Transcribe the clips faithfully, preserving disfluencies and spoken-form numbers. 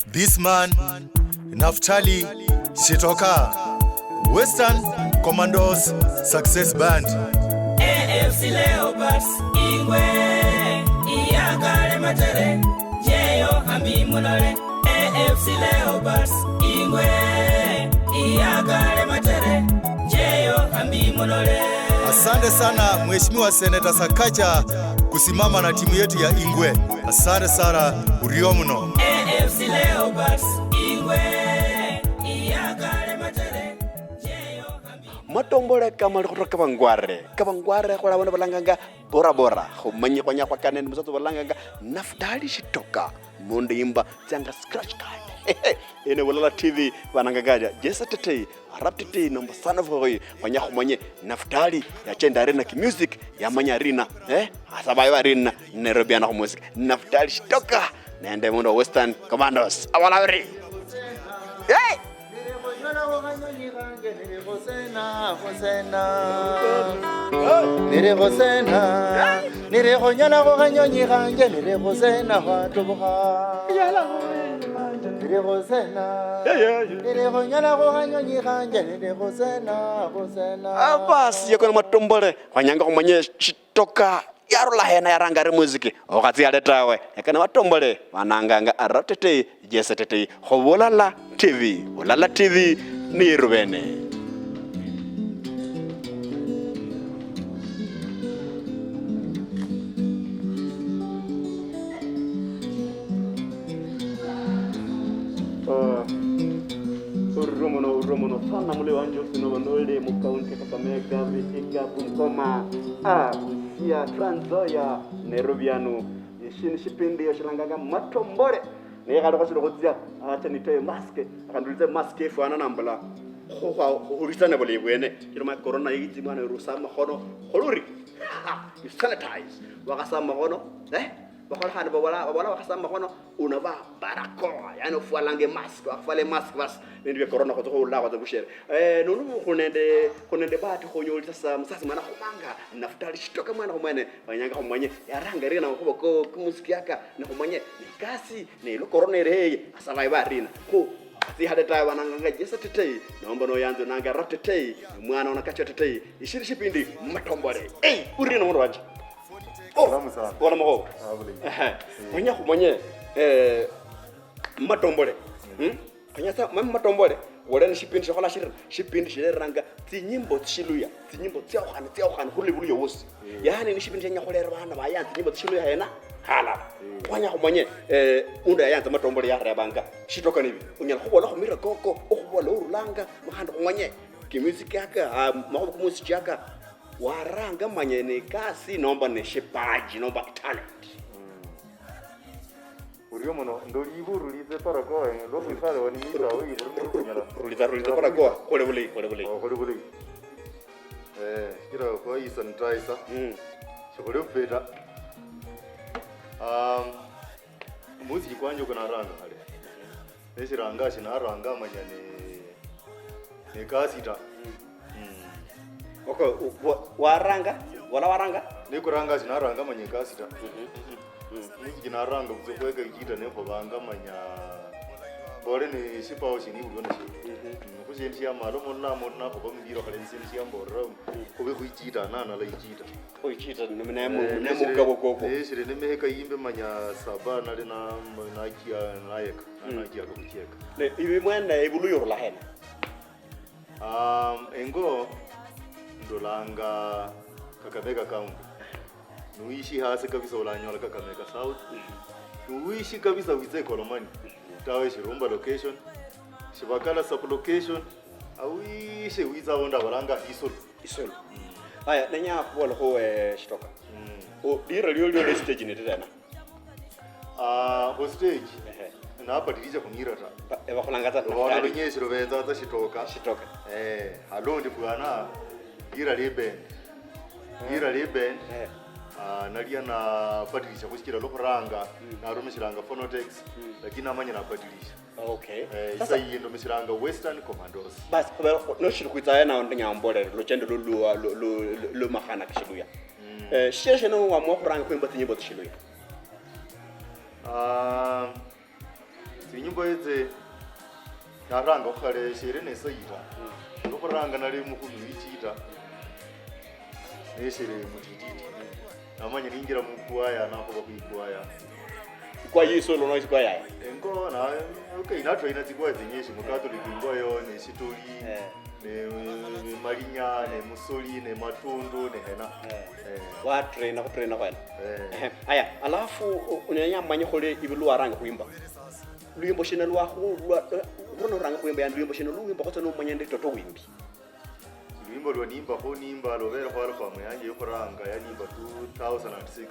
This man, Naftali Shitoka, Western Commandos Success Band. A F C Leopards, ingwe, iyakale matere, jeyo hambi mulole. A F C Leopards, ingwe, iyakale matere, jeyo hambi mulole. Asante sana Mheshimiwa Senator Sakaja kusimama na timu yetu ya Ingwe. Asante sana, urio muno. A F C Leopards, ingwe, iyakale matere, jeyo hambi. Matombole kamali khutoka Kawangware. Kawangware khulabona balanganga Bora Bora. Khumanye khwanya khwakane nende musatsa balanganga Naftali Shitoka. Mundu yimba tsianga scratch card. Ene Bulala T V bananganga Jesse Tetei, Arap Tetei, nomba Son of Hoi. Khwanya khumanye Naftali yachenda arina ki music, yamanya arina, eh? Asabayo arina, Nairobi ana khu music. Naftali Shitoka, nende mundu wa Western Commandos. Abala bari. Hey! Nili khusena, khusena. Nili khusena, nili khunyala khukhanyonyi khanje, nili khusena khwatubukha. Nili khusena, nili khunyala khukhanyonyi khanje, nili khusena, khusena. Abasi, yako na Matombole, khwanyanga khumanye Shitoka yarula hena, yaranga ari muziki, okhatsia hale tawe. Ekana Matombole bananganga Arap Tetei, Jesse Tetei, khu Bulala T V. Bulala T V ni irubene. Ah, orurwo muno, orurwo muno sana muli wanje osi noba noli mu county Kakamega, Vihiga, Bungoma, ah, Busia, Trans Nzoia, Nairobi ano. Ishi ni shipindi yo shilanganga Matombole. Niye khali khwashili khutsia, acha nitoe mask, akhandulitse mask ifwana nambula. Khu-, khu-, khuhulitsane bulayi bwene. Chiloma corona yitsi mwana irusa makhono. Khuluri. You sanitize. Wakhasa makhono. Eh? Bakhola khandi babola, babola wakhasa makhono, unavaa barakoa. Yani ufwalanga mask, wakhafwala mask basi. Bindu bya corona khutsa khulula khutsa bushere. Eh, nunu khunende, khunende bahati khonyoli sasa musasi mwana khumanga, Naftali Shitoka mwana khumwene, banyanga khumanye, yaranga rina makhuba ko, kumusiki aka, ne khumanye, ne kasi, ne lo corona ere heye, asabaye barina. Khu, atsihale tawe bananganga Jesse Tetei, nomba noyanzo nanga Arap Tetei, mwana ona Kacho Tetei, ishiri shipindi Matombole. Hey, urina mundu wanje. Oh, salamu sana. Wala makhuba. Ah, bulayi. Ehe. Mm. Khwenya khumanye, eh, Matombole. Mm. Hmm? Khwenya sa, mama Matombole, wole ni shipindi shikhola shirina, shipindi shileranga tsinyimbo tsishiluya, tsinyimbo tsiaukhane, tsiaukhane, khurula ibuluya wosi. Mm. Yaani ni shipindi shenya khulera bana bayanza tsinyimbo tsishiluya hena, halala. Mm. Khwenya khumanye, eh, mundu yayanza Matombole yarebanga, Shitoka nibi. Unyala khubola khumira koko, okhubola urulanga, makhandi khumanye, kimusiki aka, ah, makhuba kumusiki aka, waranga manya ni kasi nomba ni shipaji, nomba talent. Mm. Urio muno, ndoli ibu rulitse parakoa, eh, lwo khwikhala wani mita oyi, buri muri kunyala. Rulitsa, rulitsa parakoa, khole bulayi, khole bulayi. Oh, khole bulayi. Eh, shikira kwa yi sanitizer. Mm. Shikhole bupeta. Um, muziki kwanje kunaranga khale. Neshiranga shinaranga manya ne, ne kasi ta. Mm. Mm. Okay, u-, wa-, waranga? Wala waranga? Nikuranga shinaranga manya ekasi ta. Mhm, mhm. Mm. Muziki naranga butswa khweka ichita nekhobanga manya bole ni shipawo shini bulio nasho. Mhm. Mm, khushindu shia malo mundu namundu nakhoba mubiro khale nishindu shiambolera, mm, khube khwichita nanala ichita. Khwichita ne, ne, eh, ne neshiri, mukabo koko. Neshiri nemiheka yimbi manya saba nali na, nachia nayeka, mm, nachiaka khuchieka. Ne, ibi mwene ibuluya orula hena? Um, engo ndolanga Kakamega County. Nuishi hasi kabisa, ulanyola Kakamega South. Nuishi kabisa, witse Ikolomani. Tawe, Shirumba location, Shibakala sub location. Awishe witsa awo ndabalanga Isolo. Isolo. Mm. Aya, nenya khubola khu, eh, Shitoka. Mm. O, lira lio, lio le stage ni lirena? Ah, khu stage, ehe, napatilisha khunira ta. Ba-, eh, bakhulanga tsa Lubona Naftali. Lunyesi lubenza tsa Shitoka. Shitoka. Eh, halundi bwana, lira li band. Eh. Lira li band. Eh. Ah, nalia napatilisha khushikira lwokhuranga, mm, narumishiranga Phonotex, mm, lakini namanya napatilisha. Okay. Eh, sasa, isa iyi ndumishiranga Western Commandos. Basi, khubera khu-, noshiri khwitsa hena undi nyambolere, luchendo lu-, lu-, lu-, lu-, lu-, lu makhana kishiluya. Mm. Eh, shie shene wamua khuranga khwimba tsinyimbo tsishiluya? Ah, Tsinyimbo etsi naranga khukhale shiri nesayita. Lwokhuranga nali mukhumi wichita. Neshiri mutititi. Namanya ninjira mukwaya, nakhuba khuikwaya. Ikwaya isolo noho isikwaya yaya? Engo, na, okay, natraina tsikwaya tsinyishi, mu Catholic ingoyo, ne shitoli, eh, ne, ne malinya, ne musoli, ne matundu, ne hena. Eh. Eh. Watraina, khutraina khwena. Eh. Ehe. Aya, alafu, u-, unenya manye khuli ibi lwaranga khwimba. Lwimbo shina lwakhu-, lwa, eh, khurula oranga khwimba, yani, lwimbo shina lwimba khotsa nomanya ndi toto wimbi? Lwimbo lwa Nimba Khu Nimba lubere khu album yanje yokhuranga ya Nimba two thousand and six.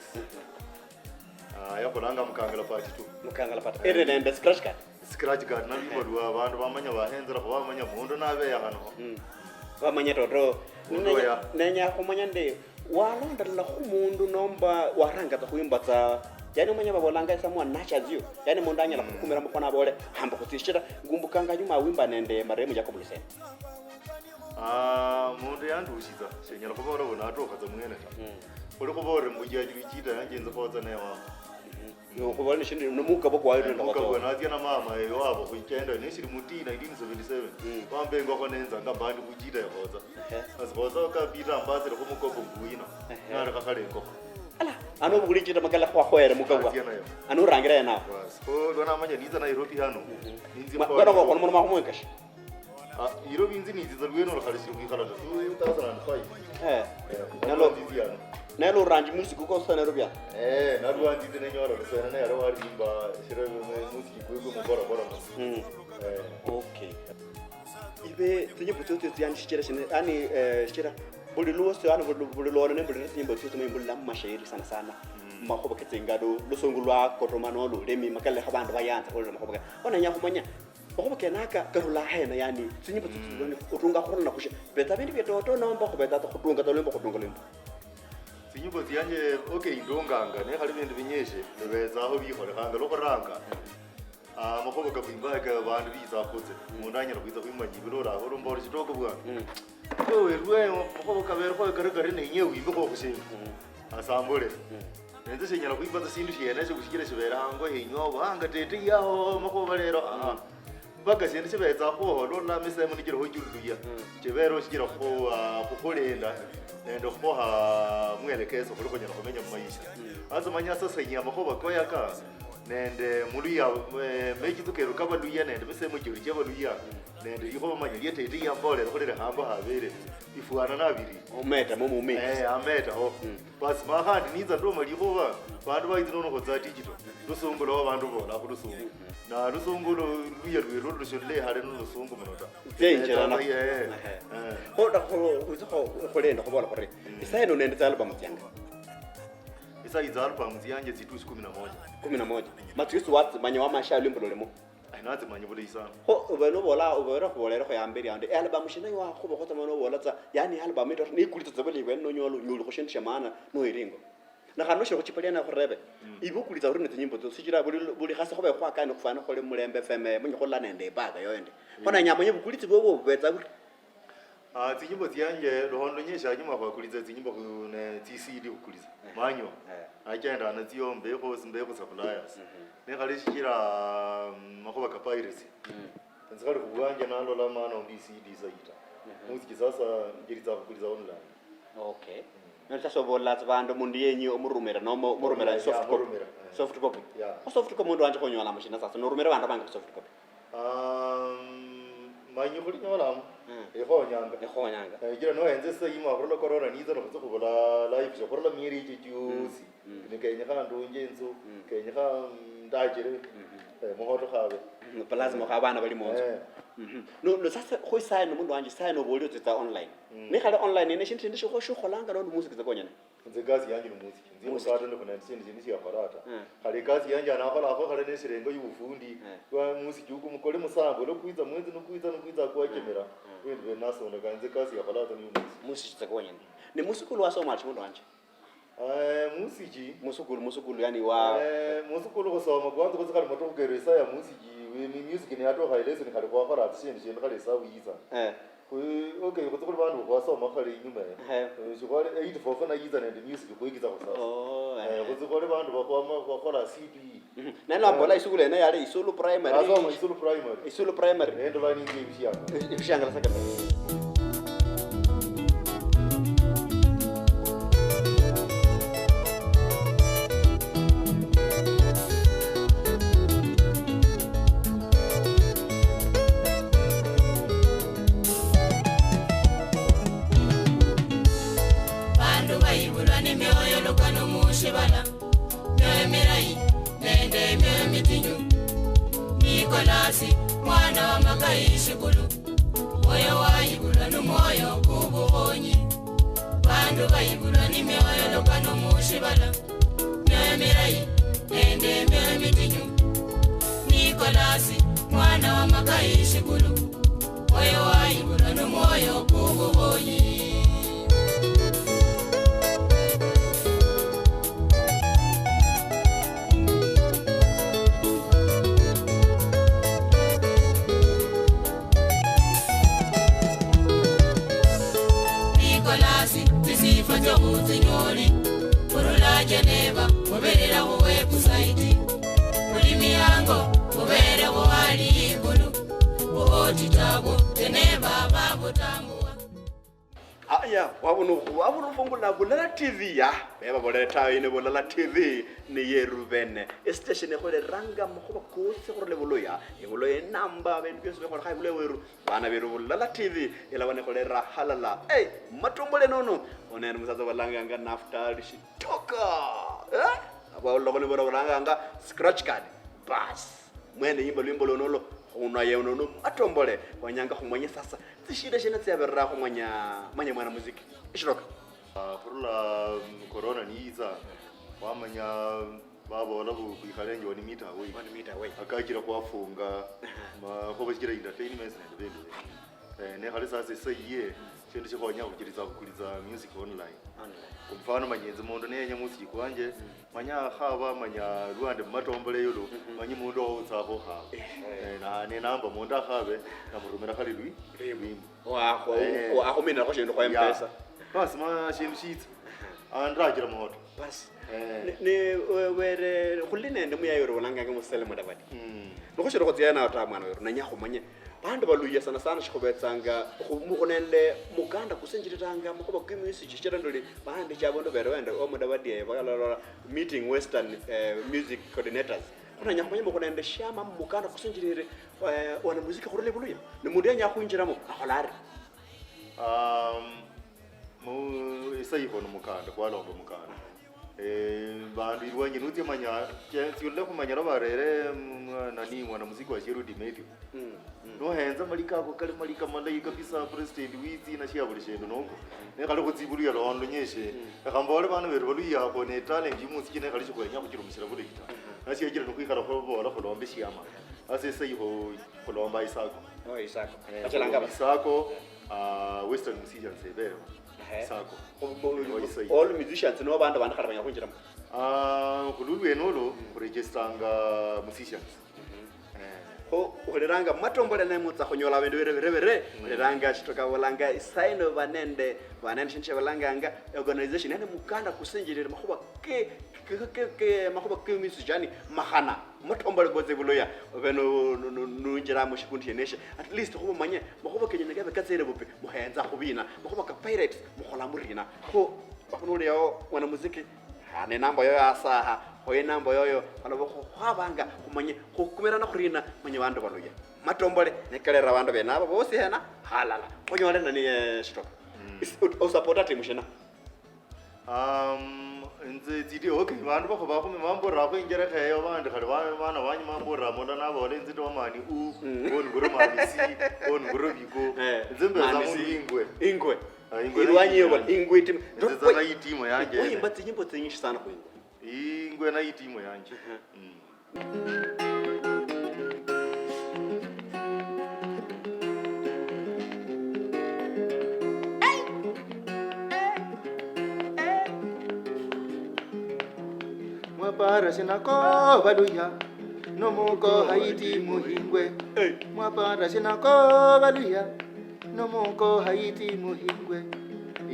Ah, yakhulanga Mukangala part two. Mukangala part two. Eh. Ere nende Scratch Card. Scratch Card na lwimbo lwa bandu bamanya bahenzera khuba bamanya mundu nabeya hano. Mm. Bamanya toto. Mundu nenya, oya. Nenya khumanya ndi walondalala khu mundu nomba warangatsa khwimba tsa. Yani omanya babolanga someone nurtures you. Yani mundu anyala khukhumira mukhono abole, hamba khutsishira, ngumbukanga nyuma wimba nende marehemu Jacob Luseni. Ah, mundu yandushitsa, shenyala khubola ubu natukha tsa mwene ta. Mm. Khuli khubolere mbu jajiri chita yanje nzikhotsa newa. Mm. Khubola ni shindu, ni mukabwa kwayo. Eh, nende mukabwa khotsa. Natsia na mama eyo wabo khuchenda, neshiri mutii, nineteen seventy-seven. Mm. Wambe engokho nenza nga mbandi khuchita ekhotsa. Ehe. Basi khotsa ka Peter ambasire khu mukopo mbu wino. Ehe. Nalekha khale engokho. Ala, ano obukuli chita makala khwakhoyere mukabwa. Natsia nayo. Ano urangira yena awo. Basi. Kho lwa namanya nitsa Nairobi hano. Mhm. Ninzi. Ma-, khole. Bwana kwa kono muno makhumwekesha. Ah, iro binzi nitsitsa lweno lukhalishire khwikhala ta, two thousand and five. Eh. Eh, nalo, nalo nalo oranji music uko sana Nairobi ya? Eh, nalwa ntsitsi nenyola lusena ne yali walimba shira mu-, musiki kwekwe mu Bora Bora mu. Mm. Eh. Okay. Ibe tsinyimbo tsotso tsiani shichira shine, yani, eh, shichira buli lwosi, yani, buli, buli lwono ne buli tsinyimbo tsotso ne mbulila mu mashairi sana sana. Mm. Mu makhuba ketsingado, lusungu lwa kotoma no lulimi, makalekha bandu bayanza khulira makhuba ka. Onenya khumanya, makhuba kenaka karula hena, yani, tsinyimbo tsotso, mm, otunga khurula khushe. Betsa bindu bya toto nomba khubetsa tsa khutunga tsa lwimbo, khutunga lwimbo. Tsinyimbo tsianje, okay, indunganga, ne khali bindu binyeshe, bibetsaho bikholekhanga. Lwokhuranga, ah, amakhuwa ka khwimba ka bandu bitsa khutse. Mm. Mundu anyala khwitsa khwimanyibila ula, ula mbole shitoko bwana. Mm. Ewe werwe, amakhuwa kabere kho kare kare nenye wimbe kho khushindu. Mm. Asambule. Mm. Nenze shinyala khwimba tsa shindu shiene esho khushikira shibere hango henyu, obo hanga tete yaho, amakhuwa lero, ah. Mm. Mpaka shindu shibetsa khuho, lwola misemo nichiri ho chululuya. Mm. Chibere oshichira khu-, ah, khukhulinda nende khukhuha mwelekeso khuli khunyala khumenya mumaisha. Mm. Hasa manya sasa nye amakhuwa koyaka nende muluya, eh, mechitso keru kabaluya nende misemo chieru chiabaluya, mm, nende likhuwa manya lia tete yambolera khuli lihambo habere ifwana nabiri. Ometa mo mumi. Eh, ameta ho. Mm. Basi ma khandi nitsa ndoma likhuwa, bandu baitsi nono khotsa digital. Lusungu lwa bandu bola khu lusungu. Mm-hmm. Na lusungu lu-, luya lweru lushole hale no lusungu muno ta. Tsenjera na. Eh, eh. Ehe. Eh. Kho da kho, khwitsa kho, khulenda khubola khuri. Mm. Isaino nende tsa album tsianga. Isa itsa album tsianje tsitusi kumi na moja. Kumi na moja. Matwisi watsi manya wamasha lwimbo lulimo. Ai, natsimanya bulayi sana. Kho, ube nobola, ube nobola khubolerekho ya mberi yandi. E album shina yakhubakho tsa mana obola tsa, yani album ito, nikulitsa tsa bulayi bwene nonyola, onyolekho shindu shia maana, noyiringo. Na khandi noshiri khuchipalia nakhurebe. Mm. Ibe ukulitsa uri ne tsinyimbo tsio, shichira buli, buli khasi khobe khwakane khufana khole Mulembe F M, munyi khula nende ibaga yoyo ndi. Kho, mm, nenya manye bukulitsi bwobwo bubetsa buri. Ah, tsinyimbo tsianje, lukhondo lunyinji shanyuma khwakulitsa tsinyimbo khu-, ne tsi C D khukulitsa. Ehe. Manual. Ehe. Nachenda natsio mbekho, mbekho suppliers. Mhm. Nekhali shichira, mm, makhuwa ka piracy. Mm. Enzi khali khubwanje nalola mano mbi C D sayi ta. Mhm. Muziki sasa njilitsa khukulitsa online. Okay. Mm. Noli sasa obola tsa bandu mundu yenyi omurumira, nomo omurumira, yeah, soft copy. Murumira, eh. Soft copy. Yeah. Kho soft copy mundu wanje khonyola mushina sasa, norumira bandu bange soft copy. Um, manyi khulinyolamo. Mm. Ekhonyanga. Ekhonyanga. Eh, jira nohenze sasa yima khurula corona niza nokhutsa khubula live sha khurula mieri ichi chiosi. Mm. Mm. Ni kenyekha ndunje inzu, mm, kenyekha ndachire, mhm, eh, muhoto khabe. Mm, lazima kha abana bali munzu. Eh. Mhm. No, no, sasa, kho isaino mundu wanje, isaino oboli otsitsa online. Mm. Nikhali online, ne shindu shindi shikho shikholanga nondi musiki tsa konyene? Nze ekasi yanje ni musiki. Nzi musiki. Mukate ndi khunende shindu shindi shiakhola ta. Mm. Khali ekasi yanje anakholakho khale neshirengo yubufundi. Mm. Kwa musiki uku mukole musambo, lo kwitsa mwezi nukwitsa, nukwitsa kwachemera. Mm. Mm. Bindu bene nasonda, kandi nze ekasi yakhola ta ni musiki. Musiki tsa konyene. Ne musiki ulwasoma ali mundu wanje? Eh, musiki. Musukulu, musukulu, yani wa- Eh, musukulu khusoma, kwanza khutsi khali matukhu keru isaa ya musiki, wi-, mi-, music niyatokha ilesson khali khwakhola tsi shindu shindi khali isaa buyitsa. Eh. Khu-, okay, khutsi khuli bandu khwasoma khali inyuma. Ehe. Eh, shikhwali eight four four nayitsa nende music khwekitsa khusasa. Oh, Eh, khutsikhole bandu bakhwama, bakhola C P E. Mhm. Neno ambola isukulu ene yali Isulu Primary. Nasoma Isulu Primary. Isulu Primary. Nendo bani nje ebisianga. Ebisianga saka. Bandu bayibulwa ni mioyo lukano mushibala, mioyo mirayi nende mioyo mitinyu. Nikolasi, mwana wa makayi shikulu, mwoyo wayibulwa ni mwoyo kubukhonyi. Bandu bayibulwa ni mioyo lukano mushibala, mioyo mirayi nende mioyo mitinyu. Nikolasi, mwana wa makayi shikulu, mwoyo wayibulwa ni mwoyo kubukhonyi. Nikolasi, tsisifwa tsio khutsinyoli, khurula Geneva, khuberera khu website. Buli mihango, khubeere khuhali ikulu, khuhoti tabwo, Geneva babutambua. Aya, wabona, wabona ofungula Bulala T V ya? Beba bolele tawe, ine Bulala T V ni yeru bene. Estation ekholeranga makhuba kosi khurula Buluya. Ibuluya enamba, bindu byosi bikholekha Ibuluya weru. Bana beru Bulala T V, ilaba nikholera halala. Hey, Matombole nono. Onene musaza balanganga Naftali Shitoka. Eh? Aba olokho ni bora balanganga scratch card. Bas. Mwene yimba lwimbo luno lo, khunwa ye uno no Matombole. Wanyanga khumanya sasa. Tsishida shina tsiaberera khumanya, manya mwana muziki. Ishiroka. Ah, khurula, mm, corona niyitsa, wamanya babola bu-, khwikhalenje one meter away. One meter away. Akachira khwafunga, aha, ma-, khuba shichira entertainments nende bindu bindi. Eh, ne khali sasa isa iye, shindu shikhonya khuchiriza khukulitsa music online. Online. Kwa mfano, manya inzi mundu niyenya musiki kwanje, mm, manya akhaba, manya luande mumatombole yulu, mhm, manyi mundu owo utsa khukhaba. Eh. Eh, na, ne namba mundu akhabe, namurumira khali lwi-, lwimbo. Lwimbo. Wakho-, eh, wakhuminakho shindu khwa, yeah, M-Pesa. Basi ma shindu shitsa. Aha. Andrachira muhoto. Basi. Eh. Ne, ne, we-, were, khuli nende muyayi ori olanganga Musele Mudavadi. Mm. Nokhushiri khutsia nawe ta mwana weru, nenya khumanye. Bandu baluya sana sana shikhubetsanga khu-, mu-, khunende mukanda kusinjiriranga makhuba ke music, shichira ndoli bahandichi abundu bere wende o Mudavadi eyo, bakalola meeting Western, eh, music coordinators. Khunenya khumanya mbu khunende shiama mu mukanda kusinjirire, eh, wanamuziki khurula ebuluya. Ni mundu yenya khwinjiramo, akhola ari? Um, mu, isa ikho ni mukanda, khwalomba mukanda. Eh, bandu ilwanyi nutsia manya, che-, tsiulile khumanya lwa barere, mm, nani, mwanamuziki wa Sherudi Matthew. Mm, mm. Nohenza malika ako kali malika malayi kabisa, President witsi na shia buli shindu noko. Ne khali khutsibulu ya londo nyeshe. Mm. Lekha mbole bana beru baluya ako ne talent yu muziki ne khali shikhwenya khuchirumishira bulayi ta. Mm-hmm. Nasi yachira nikhwikhala khubola khulombe shiama. Ase isa ikho khulomba isako. Oh, isako. Eh, kachalanga khulomba ba- isako, ah, Western Musicians ebere. Ehe. Isako. Khu-, khu-, all musicians no bandu bandi khali banya khwinjiramo? Ah, khululwene olo, mm, khuregistanga musicians. Mhm. Eh. Kho, khuleranga Matombole ne mutsa khunyola bindu bire, bire, bire. Mm. Khuleranga shitoka bolanga sign of banende, banende shindu shabolanganga organization, yani mukanda kusinjirire makhuba ke, ke, ke, ke, makhuba ke music, yani makhana. Matombole goze buluya. Obe nu-, nu-, nu-, nunjira mu shikundi sheneshe. At least khuba manye, makhuba kenyu nikabe katsere bupi, muhenza khubina. Makhuba ka pirates, mukhola murina. Kho, bakhunuleo mwana muziki, ha, ne namba yoyo asaha, oye namba yoyo, balobo khu-, khwabanga, khumanye, khukumirana khurina, manye bandu baluya. Matombole, nekalera bandu bene abo bosi hena, halala. Khonyole nani, eh, shitoka. Mm. Is-, ut-, usupporta timu shina? Um, inze tsiti, okay, bandu bakho bakhumi bamburira khwinjerekha eyo, bandi khali ba-, bana banyu bamburira munda nabola inze ndi wa mani u, mm, uwo nguri mani si, uwo nguri biko. Eh, inze mbeza mani mundu si. Ingwe. Ingwe. Ah, ingwe. Ilwanyi na yo itimu yanje. Ingwe itimu. Inze tsana itimu yanje. Oyimba tsinyimbo tsinyishi sana khu ingwe. Ingwe na itimu yanje. Mhm. Mm. Mwapara shinako baluya, nomuko haiti muhingwe. Hey. Mwapara shinako baluya, nomuko haiti muhingwe.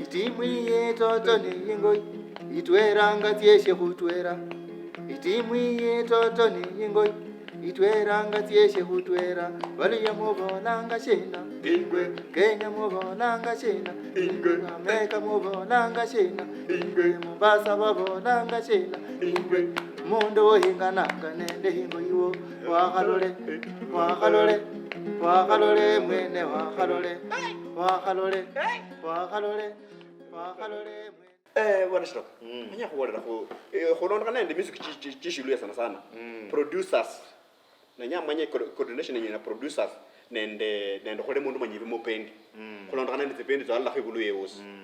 Itimu iye toto ni ingwe. Itweranga tsieshe khutwera, itimu iye toto ni yingoi. Itweranga tsieshe khutwera, Baluya mubolanga shina? Ingwe. Kenya mubolanga shina? Ingwe. Amerika mubolanga shina? Ingwe. Mombasa babolanga shina? Ingwe. Mundu uhingananga nende ingoi wo. Wakhalole, wakhalole, wakhalole mwene, wakhalole, wakhalole, wakhalole, wakhalole mwene. Eh, bwana Shitoka. Mm. Manya khubolera khu, eh, khulondokhana nende music chi, chi, chi shiluya sana sana. Mm. Producers. Nenya manye co-, coordination yenye na producers nende, nende khole mundu mwenye bimupendi. Mm. Khulondokhana nende tsipendi tsa alala khibulu yewosi. Mm.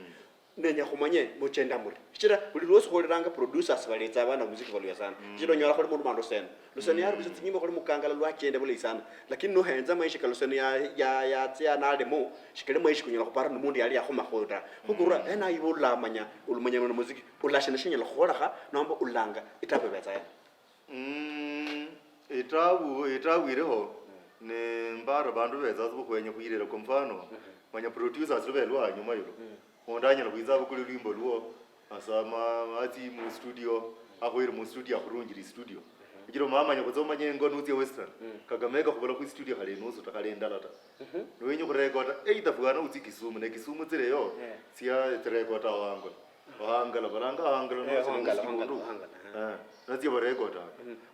Nenya khumanye muchenda muri. Shichira buli lwosi khuleranga producers baletsa abana muziki baluya sana. Mm. Shichira onyola khuli mundu mwana Luseno. Luseno yarulisa tsinyimbo khuli Mukangala lwachenda bulayi sana. Lakini nohenza maisha ka Luseno ya, ya, yatsia nalimo, shikali maisha kunyala khupara ni mundu yali yakhomakho ta. Khukurwa, mm, ena iwe ulamanya, ulumanya nono muziki, ulashina shinyala khukholekha, nomba ulanga, itabu ibetsa yana. Mm, itabu, itabu iliho, ne mbara bandu betsa tsa bukhwenya khuyirera. Kwa mfano, manya producers lubelwa nyuma yulo. Mundu anyala khwitsa abukule lwimbo lwo, asa ma-, matsi mu studio, akhoyere mu studio, akhurunjire studio. Shichira omamanya khutsa omanye ingo nutsia Western, Kakamega khubula khu studio khali nusu ta, khali indala ta. Niwenya khurekota, either fwana utsi Kisumu, ne Kisumu tsileyo, tsia tsirekota awo Angola. Ohangala, balanga Ohangala, eh, nochira Ohangala, musikundu. Ohangala, aha. Eh, natsia barekota.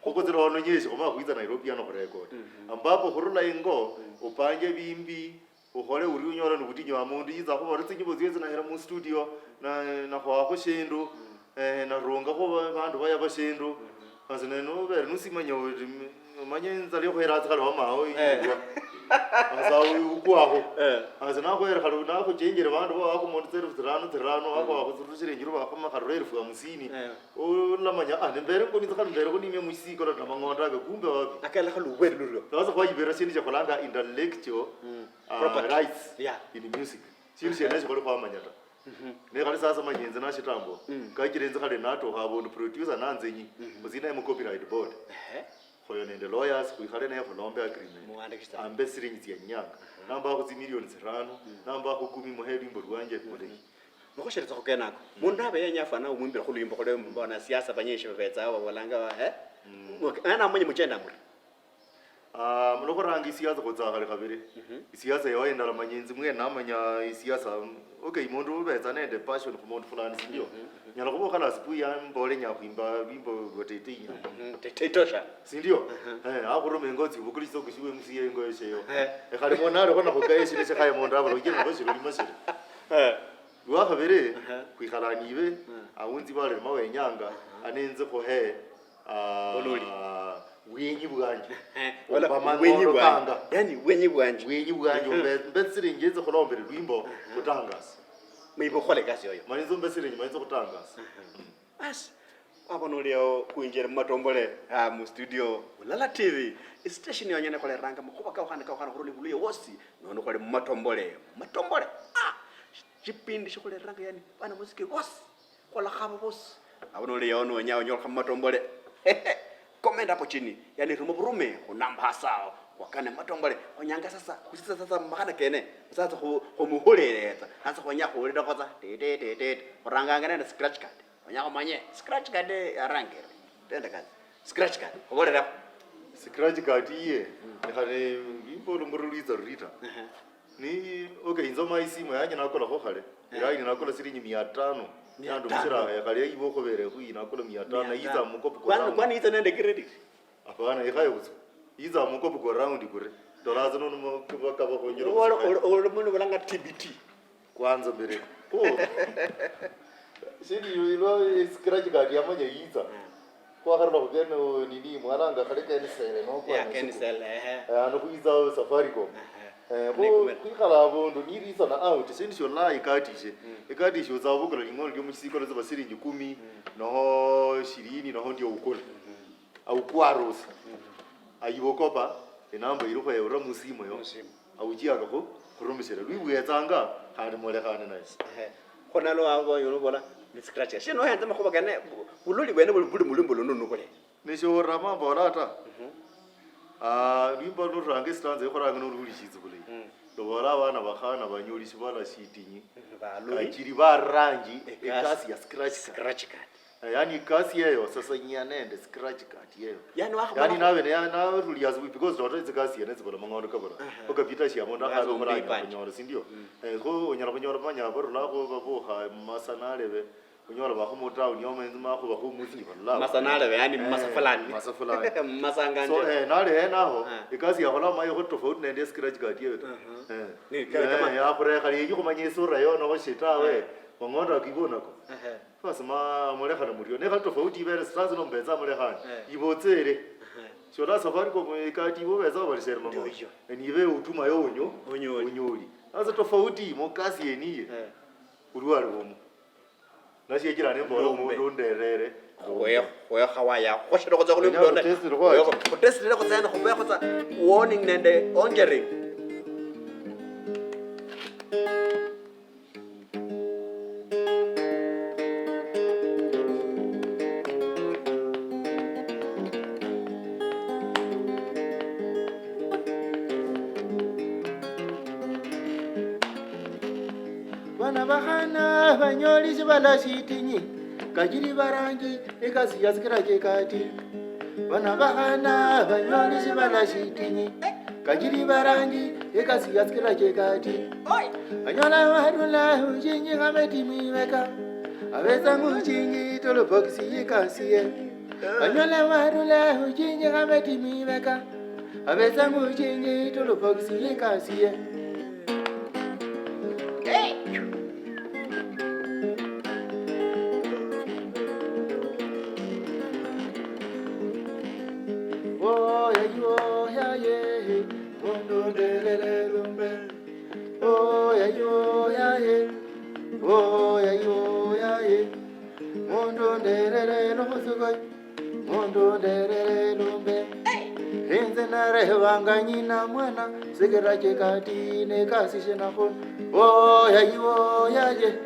Khukutsira ono nyeshi, khumala khwitsa Nairobi ano khurekota. Ambapo khurula ingo, upanje bimbi, ukhole uri unyola ni butinyu wa mundu, yitsa khubora tsinyimbo tsio tsinahira mu studio, na, nakhwakho shindu, eh, narungakho ba-, bandu bayaba shindu. Khasi ne nubere nusimanya uri m-, omanye inzala yokhuhera hatsi khali wamaho yingwa. Khasi awo ukwakho. Khasi nakhwere khali nakhuchenjere bandu bo wakhumondu tsielfu tsirano, tsirano, wakhwakho tsirushire injiru bakhoma kharura elfu hamsini. Olamanya, ah, nembere ngo nitsa khali mbere khunimia musiko lwa namang'ondo ake, kumbe wapi? Akala khali ubwere lurio. Sasa khwayibera shindu shia khulanga intellectual, ah, property. Rights in music. Shindu shiene esho khwali khwamanya ta. Ne khali sasa manya inze nashitambua. Kachira inze khali natokha abundu producer nanzenyi, khutsi naye mu copyright board. Khoyo nende lawyers, khwikhale naye khulombe agreement. Ambe silingi tsia nyanga. Namba khu tsimilioni tsirano, namba khu kumi muhe lwimbo lwanje bulayi. Nokhosheretsa khukenako. Mundu abe yenya afwana umwimbira khulwimbo khuli mbo wanasiasa banyishi babetsa babolanga ba, eh? Mwe-, nani amanye muchenda muri? Ah, muno khuranga isiasa khutsa khale khabiri. Isiasa yawa indala manya inzi mwene namanya isiasa. Okay, mundu ubetsa nende passion khu mundu fulani, sindio? Nyala khuba okhala asubuhi ya mbole nyakhwimba lwimbo lwa Tetei. Tetei tosha. Sindio? Eh, akhuruma ingo tsi bukuli soko shiwe M C A ingo esheyo. Eh, khali mwana alikho nakho kae shile shikhaye mundu abula ujira nabo shirulimo shiri. Lwa khabiri, khwikhala nibe, aunzi bali ma wenyanga, anenze khuhe, ah, bwenyi bwanje. Wala bwenyi bwanje. Yani bwenyi bwanje. Bwenyi bwanje, mbe, mbe siringi nze khulombere lwimbo, khutangasa. Mwibe khukhola ekasi yoyo. Mani nze mbe siringi, mani nze khutangasa. Basi, wabona oli ao khwinjire mumatombole, ah, mu studio, Bulala T V, istation yonyene khuleranga makhuba kaokhane kaokhane khurula ebuluya wosi, nono khwali mumatombole, mumatombole, ah, shipindi shikhuleranga yani, bana muziki bosi, khwalakhaba bosi. Abona oli ao nonya onyolekha mumatombole. Comment hapo chini, yani ruma burume, khunamba hasi ao, khwakane mumatombole, onyanga sasa, khusitsa sasa mumakhana kene, sasa khu-, khumuhuliretsa, sasa khwenya khuhulirekho tsa, tete, tete, tete, khuranganga nende scratch card. Manya khumanye, scratch card yarangire. Tende kazi. Scratch card, obolerekho. Scratch card iye, ne khale lwimbo luno lwitsa lurita. Ni, okay, inze ma isimu yanje nakolakho khale. Line nakola silingi mia tano. Mia tano. Yandu musira, eh, khale yibo khobere khu nakola mia tano, mia tano. Yitsa mukopo kwa round. Kwani, kwani yitsa nende credit? Hapana, ikhaye butswa. Yitsa mukopo kwa round kure. Tola tsa nono bakaba khonjira. Wala, wala, wala mundu balanga T B T. Kwanza mbere. Oh. Shindu ilo, ilo scratch card yamanya yitsa. Khwakharula khugene, oh, nini, mwananga khale Kencell, no? Yeah, kwa Kencell, ehe. Eh, ano khwitsa Safaricom. Ehe. Eh, kho khwikhala abundu, nilitsa na out, shindu shiola ikatishe. Ikatishe utsa obukula ling'ondo lio muchisiko, lwa silingi kumi, noho shirini, noho ndio ukula. Au kwarusi. Ayibokopa, enamba ilikhwo eura musimu yo. Musimu. Auchiaka khu, khurumishira. Lwibwetsanga, khandi mulekhane naye. Ehe. Kho nalo abo banyola bola, ni scratch. Shino nohenza makhuba kene, bu-, buloli bwene buli, buli mulwimbo luno nubule. Nisho orama mbola ta. Ah, lwimbo luranga estanza, ekhorange noluhulishitsi bulayi. Tobola abana bakhana banyoli shibala shitinyi. Baloli. Kachiri barangi ekasi ya scratch card. Scratch card. Eh, yani ikasi yeyo sasa nyia nende scratch card yeyo. Yani wakhumala yani khu- nabe ne nabe tuli asubuhi because toto itsikasi yene tsibula mang'ondo kabula. Aha. Paka pita shia mundu akhali okhuranga khunyola sindio? Eh, kho onyala khunyola manya barula kho babukha masa nalebe. Onyola bakho mu town yomo inzu makho bakho musiba lala. Masa nalebe yani masa fulani. Masa fulani. Masa nganje. So eh nali hena aho ikasi yakhola mayo kho tofauti nende scratch card yeyo ta. Eh. Ni kama yakhurekha yenyi khumanya isura yo noho shitawe. Mang'ondo akibonako. Basi ma mulekhane murio. Nekhali tofauti ibere sasa no mbetsa mulekhane. Ibotsere. Shola Safaricom ikati ibo betsa balisere mama. Nibe utuma yo unyo. Unyoli. Sasa tofauti mu kasi yeniye. Ulwali bomu. Nasiechira nembola omundu underere. Khwekha waya. Khoshera khutsa khulwe mudone. Khutesitire khutsa yani khubekho tsa warning nende ongering. Bana bakhana banyoli shibala shitinyi, kachiri barangi ikasi ya sikira chekati. Bana bakhana banyoli shibala shitinyi, kachiri barangi ikasi ya sikira chekati. Anyola warula uchinji khameti mwibeka, abetsa nguchinji tolobokisi yikasiye. Anyola warula uchinji khameti mwibeka, abetsa nguchinji tolobokisi yikasiye. Oya yo ya ye, mundu nderere lumbe. Oya yo ya ye, oya yo ya ye, mundu nderere lukhutsuko, mundu nderere lumbe. Inze narebanga nyina mwana, sikira chekati nekasishe nakho. Oya yo ya ye,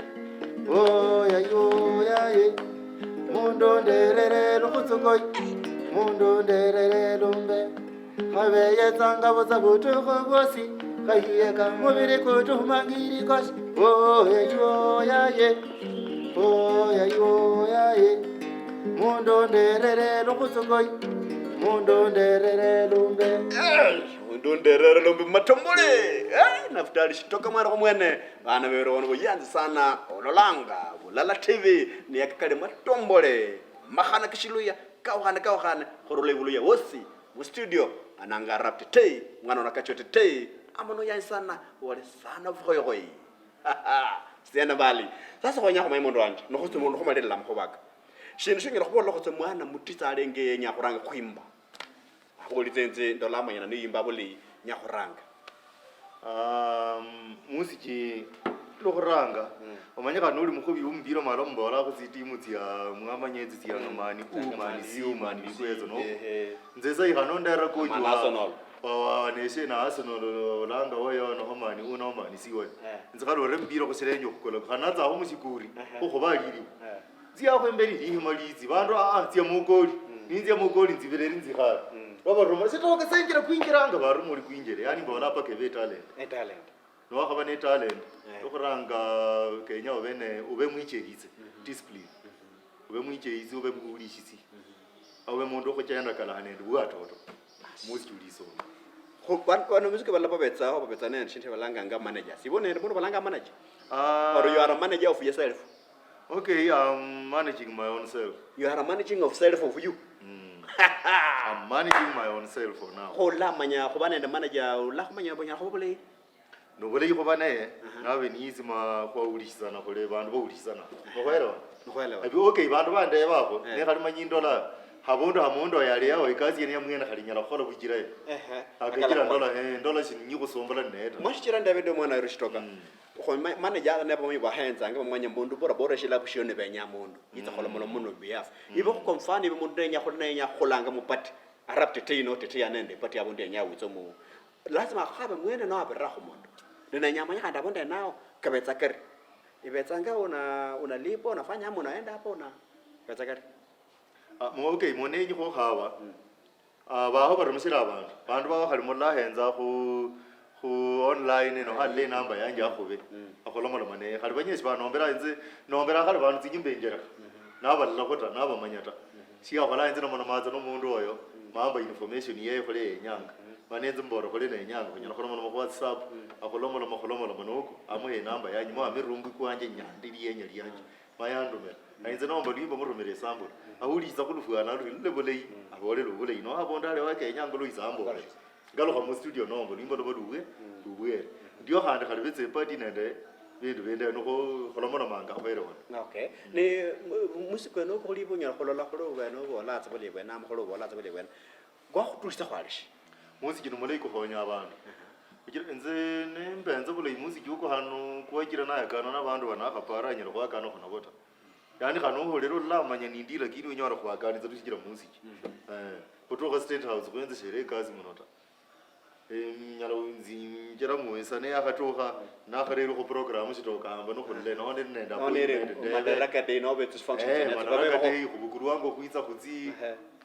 oya yo ya ye, mundu nderere lukhutsuko, mundu nderere lumbe. Khabeyetsanga butsa butukhu bwosi, khayiyeka mubiri kutumangiri kosi. Oya yo ya ye, oya yo ya ye, mundu nderere lukhutsuko, mundu nderere lumbe. Eh, mundu nderere lumbe matombole. Eh, Naftali Shitoka mwana khumwene. Bana bebe bono buyanzi sana, ololanga Bulala T V, niyaka kali matombole. Makhana kishiluya, kaukhane, kaukhane, khurula ibuluya wosi, mu studio, ananga Arap Tetei, mwana wa Nakacho Tetei, amono yanyi sana, wale sana bukhoyokhoyi. Siena bali. Sasa khwenya khumanya mundu wanje, nokhusi mundu khumalila makhuba aka. Shindu shinyala khubola khutse mwana mutitsa alenge yenya khuranga khwimba. Akhulitse inze ndola amanyana niyimba bulayi nyakhuranga. Um, musichi lwokhuranga, omanyikha noli mukhubi womupira omala omubola khu tsitimu tsia mwamanya etsi tsia mm. Mani u mani si mani kwetso no. Nze sa ikhano ndera coach wa wa wa neshe na Arsenal olanga woyo no mani u no mani si woyo. Nze khali ore mpira khushirenje okhukola khana tsa ho mushikuri okhubaliri. Nziakho imberi linyuma litsi. Bandu, ah, ah, tsia mukoli. Ninzia mukoli nzibireri nzikhale. Babaruma. Sitoka senjira kwinjiranga baruma oli kwinjire. Yani mbola paka ebe talent. E talent. Nowakhaba ne talent, yokhuranga kenya obe ne, obe mwichehitse. Discipline. Obe mwichehitse, obe muwulishitsi. Obe mundu okhuchendakana nende bwatoto. Musichulisa oyo. Kho ban-, bano music balala babetsaho, babetsa nende shindu shibalanganga managers. Ibo nende mundu balanga manager? Ah. Or you are a manager of yourself? Okay, I'm managing my own self. You are a managing of self of you? Mm. I'm managing my own self for now. Kho olamanya khuba nende manager, olakhumanya onyala khuba bulayi? Nobulayi khuba naye, nabe niyitsima khwaulishisana khuli bandu baulishisana. Nokhwelewa? Nokhwelewa. Abi, okay, bandu bandeba apo, nekhali manyi ndola, habundu hamundu oyo ali yao, ikasi yene ya mwene khali nyala khukhola buchira ye. Akachira ndola, eh, ndola shini nyikhusumbula ninaye ta. Mwashichira ndebe ndi omwana weru Shitoka. Kho ma-, manager ata neba bamanyi bahenzanga bamwenya mundu bora bora shilabu shio nibenya mundu. Yitsa khola mulomo muno behalf. Ibe khu kwa mfano ibe mundu nenya khuli nenya khulanga mu party. Arap Tetei no Tetei anende party abundu yenya witsa mu Lazima akhabe mwene nowabirira khumundu. Ninenya amanye khandi abundu enao kabetsa kari. Ibetsanga una-, unalipwa, unafanya ama unaenda hapo una-, ibetsa kari. Ah, mu-, okay, munenyi khukhaba. Ah, baho barumishira abandu. Bandu baho khali mulala ahenza khu-, Khu online ino, khali inamba yanje akhube. Akholomoloma naye. Khali banyeshi banombera inze, nombera khali bandu tsinyimba enjerekha. Nabalolakho ta, nabamanya ta. Shiakhola inze nomanomatsa nomundu oyo, mamba information yeye khuli yenyanga. Mana inze mbola khuli nenyanga, khunyala khulomoloma khu WhatsApp, akhulomoloma, khulomoloma noku, amuhe inamba yanje, mwa mirungu kwanje nyandili yenya lianje. Ma yandumira. Na inze nomba lwimbo murumira example. Awulitsa khulufwana luli lule bulayi, abolele obulayi. No abundu ali wake yenyanga lwitsa ambolele. Ngalukha mu studio nomba lwimbo luba luwe, lubwere. Ndio khandi khali betsa epati nende bindu bindi, nokho khulomolomanga khwerewana. Okay. Ne mu-, musiko eno khuli bunyala khulola khuli bwene obola tsa buli bwene, ama khuli obola tsa buli bwene. Gwakhutushitsa khwali shi? Musiki ni mulayi kukhonya abandu. Khuchira inze nimbenza bulayi musiki uko hanu kwachira nayakana nabandu banakhapara anyala khwakana khunabo ta. Yaani khano oholere olamanya nindi lakini onyala khwakanitsa tu shichira musiki. Eh, khutukha State House khwenze shere ekasi muno ta. Eh, nyala nzinjira muwesa ne yakhatukha nakharerwa khu program shitoka hamba nokhulile none nende appointment ndebe. Madaraka Day nobe tsi functions. Eh, Madaraka Day khubukulwanga okhwitsa khutsi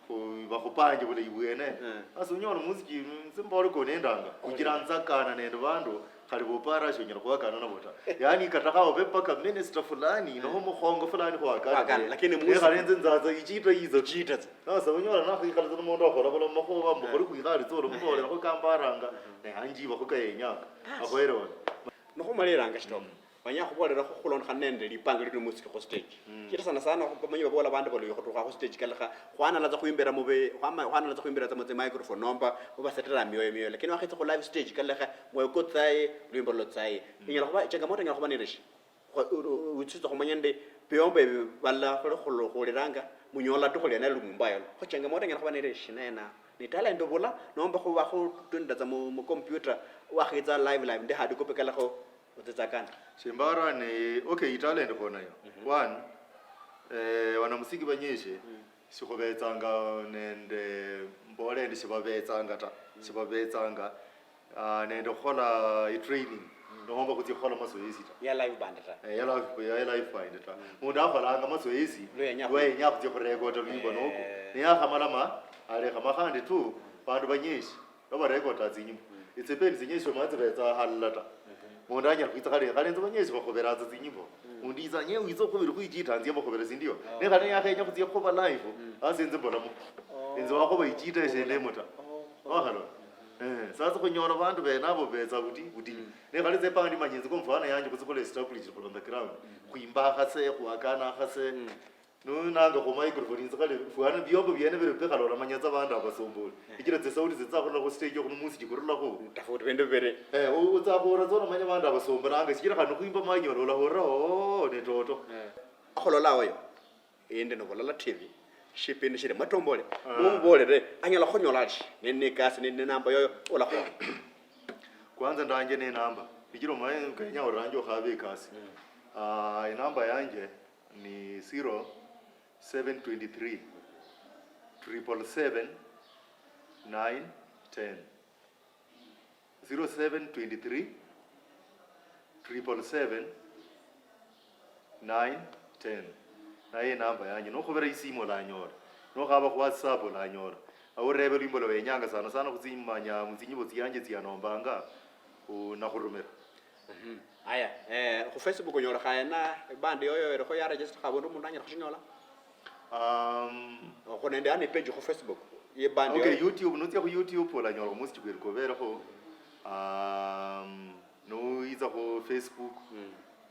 khu-, bakhupanje bulayi bwene. Sasa unyola muziki, nze mbole ko nendanga, kugira nzakana nende bandu, khali bopara shonyala khwakana nabo ta. Yaani kata kha obe paka minister fulani, noho mukhongo fulani khwakana. Khwakana, lakini muziki khale nze nzaza ichita yizo. Ichita tsa. Sasa unyola nakhwikhala tsa nomundu akhola bula makhuwa, mbu khuli khwikhali tsa, olamubolera kho kambaranga, ne anjiba kho kayenyanga. Akhoyere wano. Nokhumaliranga shitoka. Banyala khubolerakho khulondokhana nende lipanga lili musiki khu stage. Kila sana sana khu-, bamanyi babola bandu baluya khutukha khu stage kalekha, khwanala tsa khwimbira mube, khwama-, khwanala tsa khwimbira tsa mutsi microphone nomba mubasetera mioyo mioyo. Lakini wakhetsa khu live stage kalekha, mwoyo kutsaye, lwimbo lutsaye. Inyala khuba, changamoto inyala khuba nili shi? Khwa-, u-, u-, utsitsa khumanya ndi biombo ebi bala khuli khulu-, khuliranga, munyola tu khulia nali mumbayo. Kho changamoto inyala khuba nili shi nena? Ni talent obula, nomba khuba khutunda tsa mu, mu computer, wakhetsa live live, ndi hard copy kalekho. Otsitsakana. Shimbara ni, okay, italent kho nayo. One, eh, wanamuziki banyeshe, sikhubetsanga nende, mbole endi shibabetsanga ta. Shibabetsanga, ah, nende khukhola itraining, nohomba khutsia khukhola mazoezi ta. Ya live band ta. Eh, ya live, ya live band ta. Mundu akholanga mazoezi, lwa yenya khutsia khurekota lwimbo noko. Eh. Niyakhamala ma, alekha ma khandi tu, bandu banyeshi. Babarekota tsinyimbo. Etsipeni tsinyesho mwa tsibetsa halala ta. Mundu anyala khwitsa khale, khale inze banyeshi bakhuberatsa tsinyimbo. Mundu yitsa nye witsa okhubira khwichita nzie mbakhubere sindio. Ne khale yakhenya khutsia khukhuba live, hasi inze mbolamo. Inze wakhuba ichita eshendemo ta. Wakhalora. Eh, sasa khunyola bandu bene abo betsa buti, buti. Ne khale tse pandi manyi inze kwa mfano yanje khutsikhola establish on the ground. Khwimba khase, khwakana khase. Nunanga khu microphone inze khale fwana biombo biene biri bikhala olamanya tsa bandu abasombole. Ichira tsisauti tsitsa khurula khu stage okhu musiki kurulakho. Tofauti bindu bibiri. Eh, u-, utsa khura tsa olamanya bandu abasombolanga. Sichira khandi khwimba manyola olahura, oh, ne toto. Eh. Khulola oyo. Ende nobolola T V. Shipindi shiri matombole. Ah. Mumbolere, anyala khunyola ali. Ne, ne kasi, ne, ne namba yoyo, olakhola. Kwanza ndanje ne namba. Ichira omanye kenya oranje okhabe ekasi. Ah, enamba yanje ni zero seven twenty three, triple seven, nine ten. Zero seven twenty three, triple seven, nine ten. Naye enamba yanje. Nokhubera isimu olanyola. Nokhaba khu WhatsApp olanyola. Awo orebe lwimbo lwa wenyanga sana sana khutsimanya mutsinyimbo tsianje tsianombanga, u-, nakhurumira. Mhm. Aya, eh, khu Facebook onyolekha ena, band yoyo elikho ya register, khabundu omundu anyala khushinyola? Um, okho nende yani page khu Facebook, ye band okay, yoyo. YouTube, nutsia khu YouTube, olanyola omusiki kweri kuberekho. Um, nuitsa khu Facebook,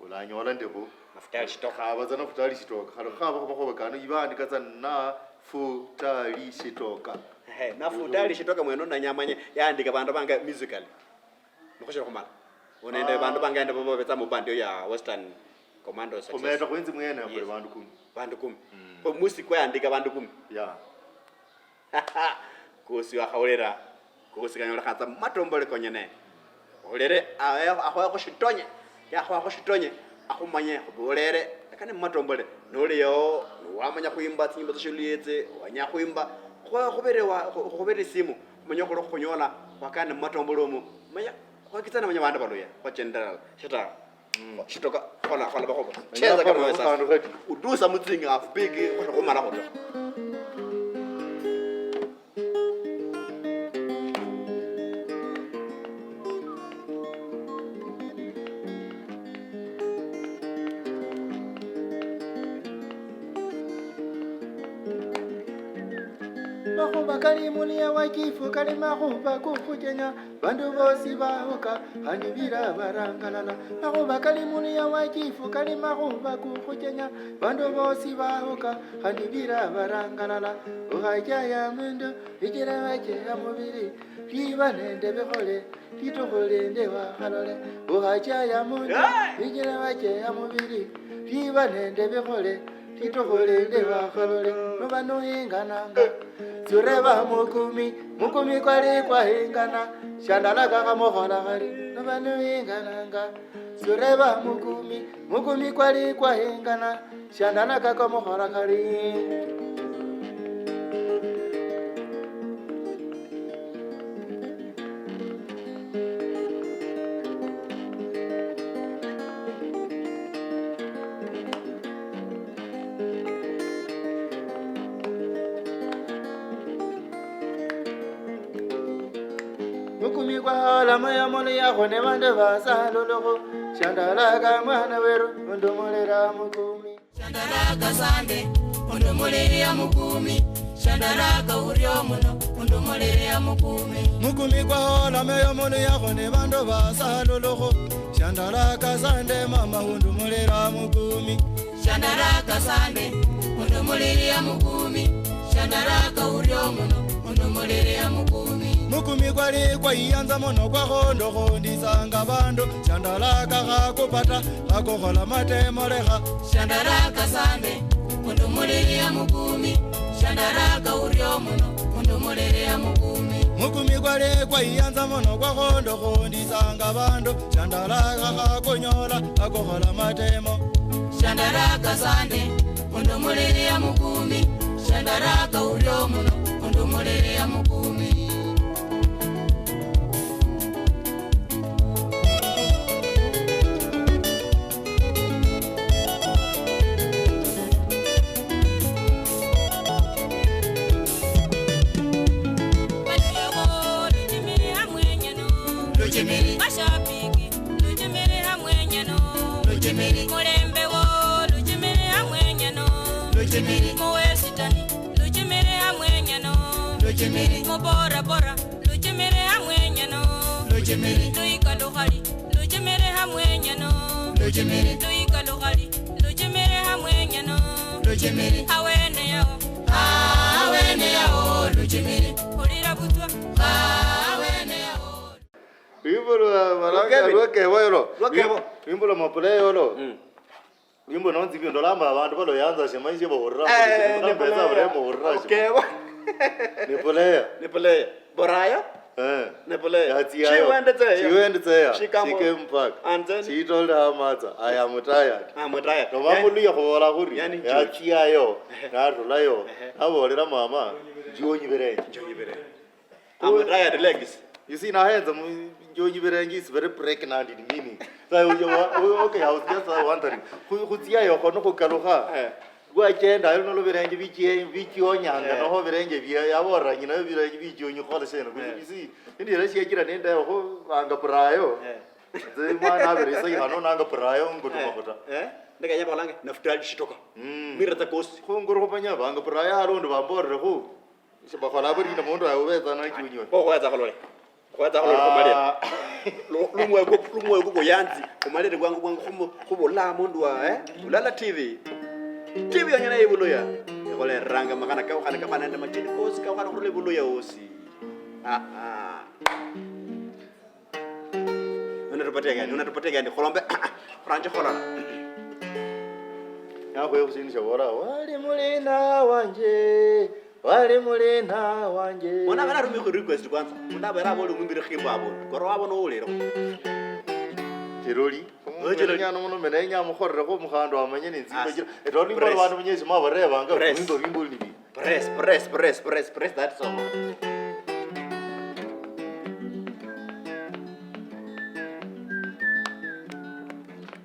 olanyola ndikho. Nafutali Shitoka. Khaba tsa Nafutali Shitoka. Khali khaba khuba khuba kano, iba andika tsa Nafutali Shitoka. Ehe, Nafutali Shitoka mwene nanyamanye, yaandika bandu bange musically. Nikhushiri khumala. Onende bandu bange nabo babetsa mu band ya Western Commandos. Khumeta khwinzi mwene khuli bandu kumi. Bandu kumi. Khwe musiki kwayandika bandu kumi. Yeah. Kosi wakhawulira. Kosi kanyolekha tsa mumatombole konyene. Olere, awe-, akhoyakho shitonye. Yakhoyakho shitonye. Akhumanye, khubolere. Lekane mumatombole. Noli yao, niwamanya khwimba tsinyimbo tsishululietse, wenya khwimba. Khwa-, khubere wa-, khu-, khubere isimu. Khumanye khuli khukhunyola. Khwakane mumatombole omu. Manya, khwakitsana manya bandu baluya. Khwachenderera. Shita. Shitoka, khola, khola bakhobo. Cheza kama wesa. Udusa mutsingi half big, khola khumala khoto. Makhuba kali mulia wa chifu, kali makhuba kukhuchenya, bandu bosi bahoka, khandi bila barangalala. Makhuba kali mulia wa chifu, kali makhuba kukhuchenya, bandu bosi bahoka, khandi bila barangalala. Ukhachaya mundu, bichira bacheya mubili, liba nende bikhole, litukhu lindi wakhalole. Ukhachaya mundu, bichira bacheya mubili, liba nende bikhole, litukhu lindi wakhalole. Noba nuhingananga, sureba mukumi, mukumi kwali kwahingana, shandalaka khamukhola khali. Noba nuhingananga, sureba mukumi, mukumi kwali kwahingana, shandalaka khamukhola khali. Mukumi kwahola moyo muluyaho ne bandu basalulukhu, shandalaka mwana weru, undumulira mukumi. Shandalaka sande, undumulira mukumi. Shandalaka urio muno, undumulira mukumi. Mukumi kwahola moyo muluyaho ne bandu basalulukhu, shandalaka sande mama, undumulira mukumi. Shandaraka sande, undumulilia mukumi. Shandaraka urio muno, undumulilia mukumi. Mukumi kwali kwaiyanza muno, kwakhondokho nditsanga bandu. Shandaraka khakupata, khakukhola matemo lekha. Shandaraka sande, undumulilia mukumi. Shandaraka urio muno, undumulilia mukumi. Mukumi kwali kwaiyanza muno, kwakhondokho nditsanga bandu. Shandaraka khakunyola, khakukhola matemo. Shandaraka sande, undumulilia mukumi. Shandaraka urio muno, undumulilia mukumi. Baliobo, luchimiri hamwe nyeno. Luchimiri. Bashabiki, luchimiri hamwe nyeno. Luchimiri. Mulembe wo, luchimiri hamwe nyeno. Luchimiri. Mu Western, luchimiri hamwe nyeno. Luchimiri. Mu Bora Bora, luchimiri hamwe nyeno. Luchimiri. Luika lukhali, luchimiri hamwe nyeno. Luchimiri. Luika lukhali, luchimiri hamwe nyeno. Luchimiri. Awene yao. Ah, awene yao, luchimiri. Ulira butwa. Ah, awene yao. Lwimbo lwa Baraka, Lwakebo. Lwakebo yolo. Lwakebo. Lwimbo lwa Mapule yolo. Mm. Lwimbo nonzi bio ndolamba abandu baloyanza shimanyishe bahurira. Eh, buli siku. Ni Mapule. Mapule bahurira shimanyishe. Okebo. Ni player. Ni player. Borayo. Eh. Ni player. Yatsiayo. Chiwende tseyo. Chiwende tseya. Shikamo. Shike mpaka. And then. Chitolda amatsa. I am tired. I am tired. No mambo luya khubola khuri. Yani, yani, yatsiayo. Ehe. Narulayo. Ehe. Nabolera mama. Njonyi birenje. Njonyi birenje. I'm tired legs. You see, nahenza mu-, njonyi birenje is very pregnant in meaning. So, you wa-, okay, I was just, uh, wondering. Khu-, khutsiayo khono khukalukha. Eh. Lwachenda, ayo nolo birenje bichie-, bichionyanga, eh, noho birenje bia, yaborera nyina yo birenje bichionyi khukhola shena. Eh. You see, indi yala shiachira nende ho banga purayo. Eh. Nze mwana abere isa ihano nanga purayo ngutuma khuta. Eh. Eh? Ndekanya bolange, Naftali Shitoka. Mm. Mirata kosi. Khunguru khumanya banga purayo halondo bamborere khu. Shibakhola buri na mundu awe ubetsa nachunywe. Kho khwetsa khulole. Khwetsa khulole khumalire. Ah. Lu-, lumwoyo ku-, lumwoyo kukuyanzi. Khumalire bwangu bwangu khumu-, khubula mundu wa, eh? Ulala T V. T V yonyene ibuluya. Ikholeranga makhana kaukhana kakhana nende machini kosi kaukhana khurula ibuluya wosi. Ah, ah. Unatupatia gani? Unatupatia gani? Khulombe, khuranje khulala. Nakhweya khusindu shabola, "Wali mulina wanje, wali mulina wanje." Mwana abere arumikho request kwanza. Mundu abere abole umwimbire khimbo abo. Koro wabo no ulero. Chiroli. Oh, chiroli. Nyano muno mena inya mukhorerekho omukhando amanye ne nzimba. As-, chira. Eto ni press. Bandu munyezi mabarebanga, press. Wimbo, wimbo ni bi. Press, press, press, press, press that song.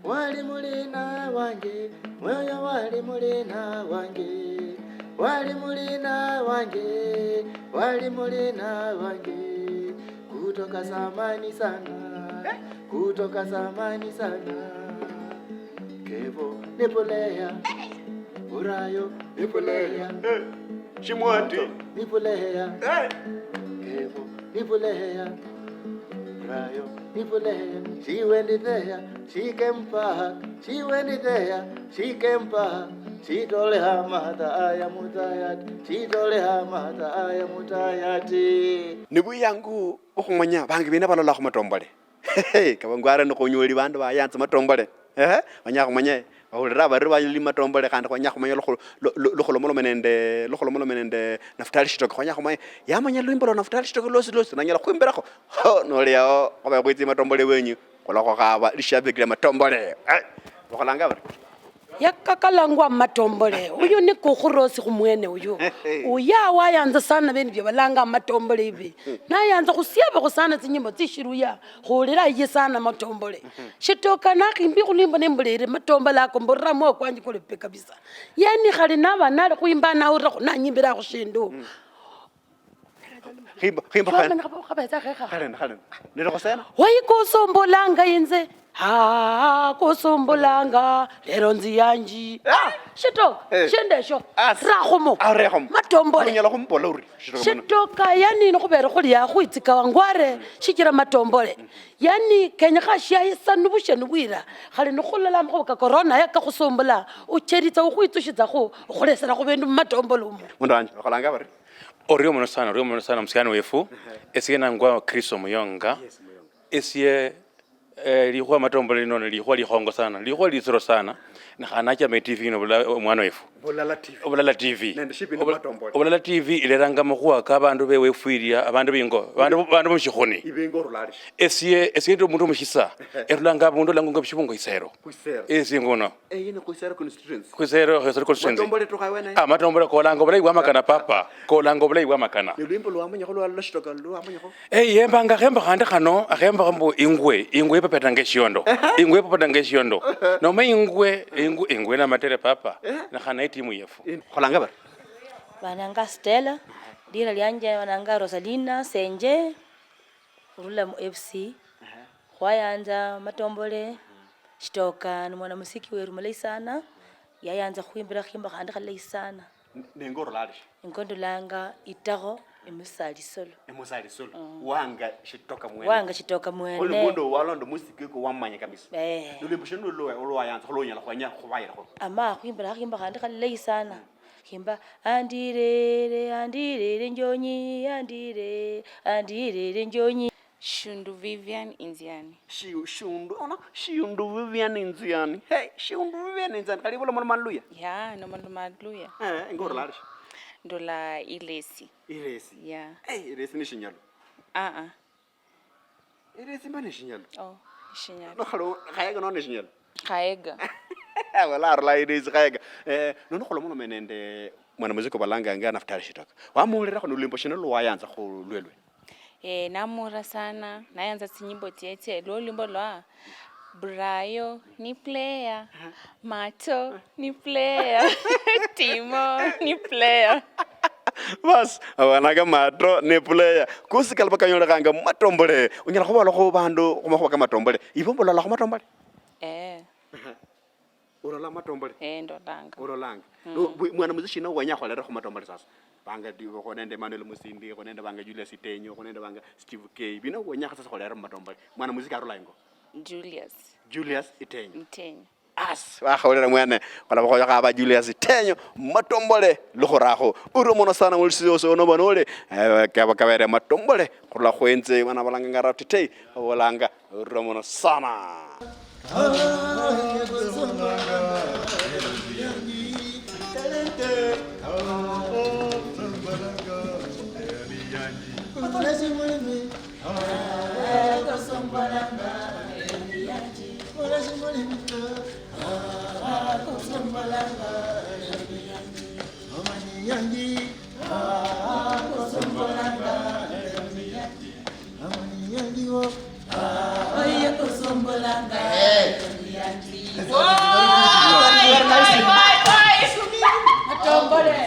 Wali mulina wanje, wewe wali mulina wanje, wali mulina wanje, wali mulina wanje, kutoka zamani sana, kutoka zamani sana. Kevo ni player, Urayo ni player. Chimwati. Nipuleheya. Eh. Kevo. Nipuleheya. Rayo. Nipuleheya. She went there. She came back. She went there. She came back. She told her mother, "I am tired." She told her mother, "I am tired." Ni buyangu okhumanya bangi bene balola khu matombole. Kaba ngware nikhunywoli bandu bayanza matombole. Ehe, banyala khumanya, bahulira abari bali matombole, khandi khwenya khumanya lukhu-, lu-, lu-, lukhulomolome nende, lukhulomolome nende Naftali Shitoka. Khwenya khumanya, yamanya lwimbo lwa Naftali Shitoka lwosi lwosi, nanyala khwimbirakho. Ho, noli ao, khobe khwitsi matombole wenyu, khulakhukhaba lishabiki lia matombole. Eh, bakholanga bari? Yakakalangwa matombole. Uyu ni kukhurosi khumwene uyu. Uyu awayanza sana bindu bya balanga matombole hivi. Nayanza khusiabakho sana tsinyimbo tsishiruya. Khulira iye sana matombole. Shitoka nakhimbi khulimbo nembulire matombole ako mburira mwoyo kwanje kuli pe kabisa. Yani khali naba nali khwimba nawurakho nanyimbirakho shindu. Khimba, khimba, khale. Khwamanya khaba-, khabetsa khekha. Khale, khale. Nili khusena. Wayi kusombolanga inze. Ah, kusombolanga lero nzi yanji. Ah! Shitoka, eh, shende esho. As-, rakhumo. Arekhomo. Matombole. Unyala khumbola uri, Shitoka muno. Shitoka, yani, nikhubera khulia khwitsika wangware, shichira matombole. Yani, kenyekha shiayisa nubushe nubwira. Khali nikhulola amakhuwa ka corona yaka khusumbula, ucheritsa ukhwitsushitsakhu, ukhulesera khu bindu mumatombole umu. Mundu wanje, bakholanga bari? Orio muno sana, orio muno sana, musiani wefu. Ehe. Esie nangwa Chris Omuyonga. Yes, Muyonga. Esie, eh, likhuwa matombole lino ni likhuwa likhongo sana, likhuwa litsiro sana. Ne khandi nachama e T V yino bula-, omwana wefu. Bulala T V. Bulala T V. Nende shipi ni Obul-, matombole. Obulala T V ileranga makhuwa ka bandu bewefwiria, abandu bingo, bandu, bandu mushikhuni. Ibe ingo orulali shi? Esie, esie ndi omundu omushisa. Ehe. Erulanga abundu olangwa Shibungo Isero. Khwisero. Esie nguno. Eyi ni Khwisero constituency. Khwisero, Khwisero constituency. Matombole tukha wene? Ah, matombole kolanga obulayi bwa makana, papa. Kolanga obulayi bwa makana. Ni lwimbo lwamanyakho lwa, lwa Shitoka lwamanyakho? Eh, yembanga akhembo khandi khano, akhembo mbu ingwe, ingwe ipapetanga eshiondo. Ehe. Ingwe ipapetanga eshiondo. Ehe. Noma ingwe, ingwe, ingwe na matere papa. Ehe. Na khana itimu yefu. In-, kholanga bari? Bananga Stella, lira lianje bananga Rosalina Senje, urula mu F C. Ehe. Khwayanza matombole, Shitoka ni mwanamuziki weru mulayi sana, yayanza khwimbira khimbo khandi khalayi sana. N-, nenga orula ali shi? Ingo ndolanga Itaho, emusali solo. Emusali solo. Mm. Wanga Shitoka mwene. Wanga Shitoka mwene. Oli mundu walonda musiki ko wamanya kabisa. Eh. Nolwimbo shino lwa, lwayanza, khulonyala khwenya khubayira kho. Ama khwimbira khimbo khandi khalayi sana. Mm. Khimba, "Andirere, andirere njonyi, andire, andirere njonyi." Shundu Vivian Inziani. Shi-, Shundu, ona, Shundu Vivian Inziani. Hey, Shundu Vivian Inziani. Kali ibo olomoloma Luya? Ya, noloma Luya. Eh, ingo orula ali shi? Ndola Ilesi. Ilesi? Ya. Eh, Ilesi ni Shinyalu? Ah, ah. Ilesi mba ni Shinyalu? Oh, ni Shinyalu. No, khalo, Khayega no ni Shinyalu? Khayega. Wala arula Ilesi Khayega. Eh, nono khulomolome nende mwanamuziki obalanganga Naftali Shitoka. Wamuhulirakho ni lwimbo shina lwa wayanza khu lwelwe? Eh, namuhulira sana, nayanza tsinyimbo tsietsie, lwo lwimbo lwa Brayo ni player, Mato ni player, Timo ni player. Bas, abanaga Mato ni player. Kosi kali bakanyolekhanga mumatombole. Unyala khubolakho bandu khumakhuwa kamatombole. Ibo mbolala khumatombole? Eh. Ulola matombole? Eh, ndolanga. Ulolanga. Mm. No, bu-, mwana muziki shina wenya khulerera khu matombole sasa? Banga di-, kho nende Emmanuel Musindi, kho nende banga Julius Itenyo, kho nende banga Steve K. Bino wenya sasa khulerera mu matombole. Mwana muziki arula ingo? Julius. Julius Itenyo. Itenyo. As, wakhaulira mwene, khulaba khoyo khaba Julius Itenyo, matombole, lukhurakho. Uri omono sana, mulisi yose ono banole, eh, kaba kabere matombole, khurula khwenze, bana balanga nga Rap Titei, babolanga, Urira muno sana. Amani yangi wo. Ah, oye kusombolanga. Eh. Matombole.